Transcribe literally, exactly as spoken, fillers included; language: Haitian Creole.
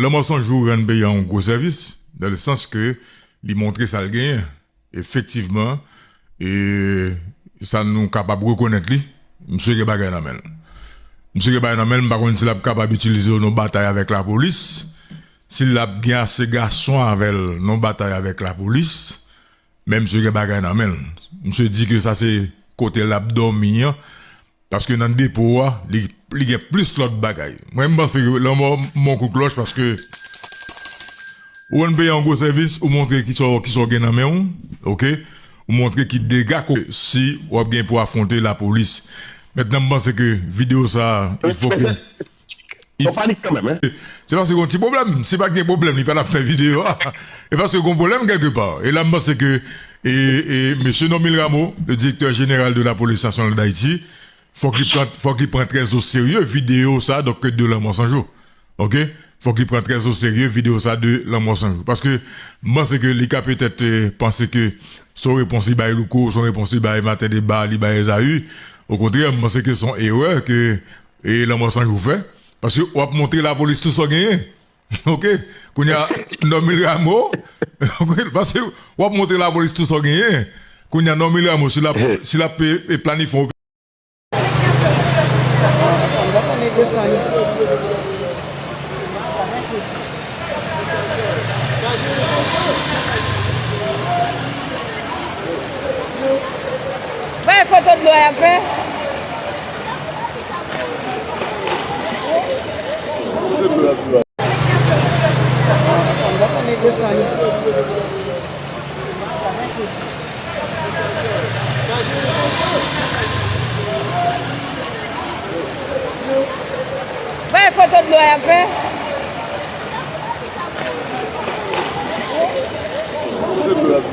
Lanmò San Jou rann peyi a yon gwo sèvis, dans le sens que li montre sa l genyen. Efektivman, e sa nou kapab rekonèt li, misye gen bagay nan men l. Misye gen bagay nan men l, m pa konn si l ap kapab itilize yo nan batay avèk lapolis, si l ap gen ase gason avè l nan batay avèk lapolis, men misye gen bagay nan men l. Misye di ke sa se kote l ap dòmi an, paske nan depo a, li, li gen plis lòt bagay. Mwen, m panse ke lanmò, m ba w kout klòch, paske ou rann peyi a yon gwo sèvis, ou montre kisa w, kisa w gen nan men w, oke? Ou montre ki dega ko si w ap gen pou afwonte lapolis. Mentnan, m panse ke videyo sa a, il faut que Yon panik kanmenm, en. Se paske gon ti pwoblèm. Si pa t gen pwoblèm, li pa t ap fè videyo a. E paske gon pwoblèm kèlkepa. E la, m panse ke, e, e, mesye Normil Rameau, le directeur général de la Police Nationale d'Haïti, fòk li pran, fòk li pran trè o serye videyo sa, donk, de Lanmò San Jou. Oke? Fòk li pran trè o serye videyo sa de Lanmò San Jou. Paske m panse ke li ka petèt, e, panse ke se yon repons li bay Louko, se yon repons li bay Maten Deba, li bay Ezaü. Okontrè, m panse ke se yon erè ke e Lanmò San Jou fè. Paske w ap montre lapolis tou sa w genyen. Oke? Kounye a, Normil Rameau, oke? Paske w ap montre lapolis tou sa w genyen. Kounye a, Normil Rameau, si l ap, si l ap, e, e planifye yon Bay foto dlo y ap fè. Bay foto dlo y ap fè.